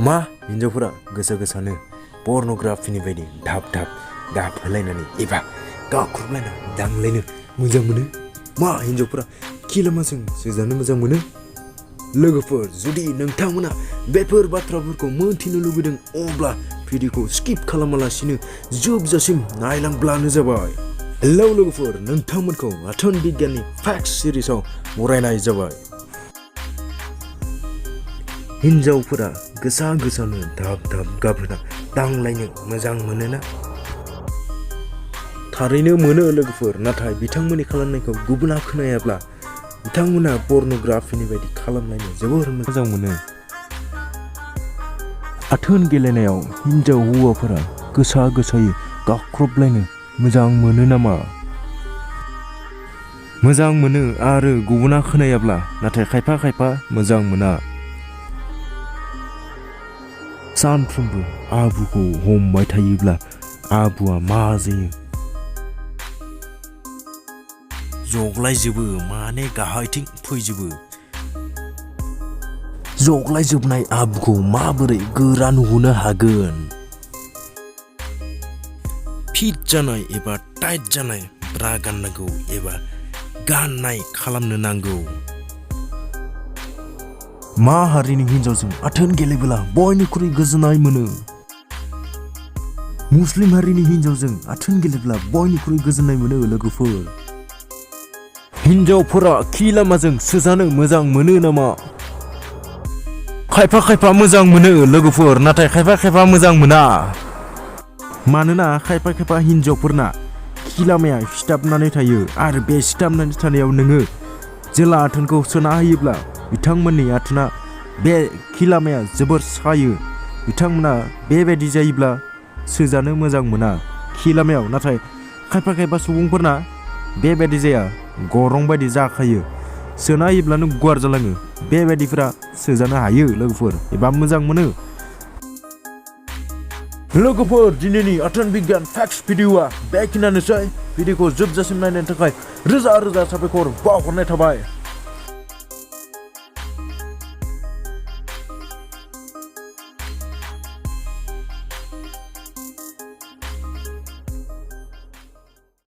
मा हिन्जावफोरा गोसो गोसानो पर्नोग्राफिनि बायदि धाब धाब गाबहोलायनानै एबा गाख्रबलायना दांलायनो मोजां मोनो? मा हिन्जावफोरा किलामाजों सुजानो मोजां मोनो? लोगोफोर, जुदि नोंथांमोना बेफोर बाथ्राफोरखौ मोनथिनो लुबैदों अब्ला भिडिअखौ स्किप खालामालासिनो जोबजासिम नायलांब्लानो जाबाय। हेलौ लोगोफोर, नोंथांमोनखौ आथोन बिगियाननि फैक्ट्स सिरिजआव बरायनाय जाबाय। हिन्जावफोरा गोसा गोसानो धाब धाब गाबहोना दांलायनो मोजां मोनोना? थारैनो मोनो लोगोफोर, नाथाय बिथांमोननि खालामनायखौ गुबुना खोनायाब्ला बिथांमोना पर्नोग्राफिनि बायदि खालामलायनो जोबोर मोजां मोनो। आथोन गेलेनायाव हिन्जाव हौवाफोरा गोसा गोसायै गाख्रबलायनो मोजां मोनो नामा? मोजां मोनो आरो गुबुना खोनायाब्ला, नाथाय खायफा खायफा मोजां मोना। सानफ्रोमबो आबुखौ हमबाय थायोब्ला आबुआ मा जायो? जग्लायजोबो, माने गाहायथिं फैजोबो। जग्लायजोबनाय आबुखौ माबोरै गोरा नुहोनो हागोन? फिट जानाय एबा टाइट जानाय ब्रा गाननांगौ एबा गाननाय खालामनो नांगौ। मा हारिनि हिन्जावजों आथोन गेलेबोला बयनिख्रुइ गोजोननाय मोनो? मुस्लिम हारिनि हिन्जावजों आथोन गेलेब्ला बयनिख्रुइ गोजोननाय मोनो लोगोफोर। हिन्जावफोरा किलामाजों सुजानो मोजां मोनो नामा? खायफा खायफा मोजां मोनो लोगोफोर, नाथाय खायफा खायफा मोजां मोना। मानोना खायफा खायफा हिन्जावफोरना किलामाया सिथाबनानै थायो आरो बे सिथाबनानै थानायाव नोङो जेला आथोनखौ सोना होयोब्ला बिथांमोननि आथोना बे किलामाया जोबोर सायो। बिथांमोना बेबायदि जायोब्ला सोजानो मोजां मोना किलामायाव। नाथाय खायफा खायफा सुबुंफोरना बेबायदि जाया, गरं बायदि जाखायो। सोना होयोब्लानो गुवार जालाङो। बेबायदिफोरा सोजानो हायो लोगोफोर एबा मोजां मोनो। लोगोफोर, दिनैनि आथोन बिगियान फैक्ट्स भिडिअआ बेखिनियानोसै। भिडिअखौ जोबजासिम नायनायनि थाखाय रोजा रोजा साबायखर बावहरनाय थाबाय।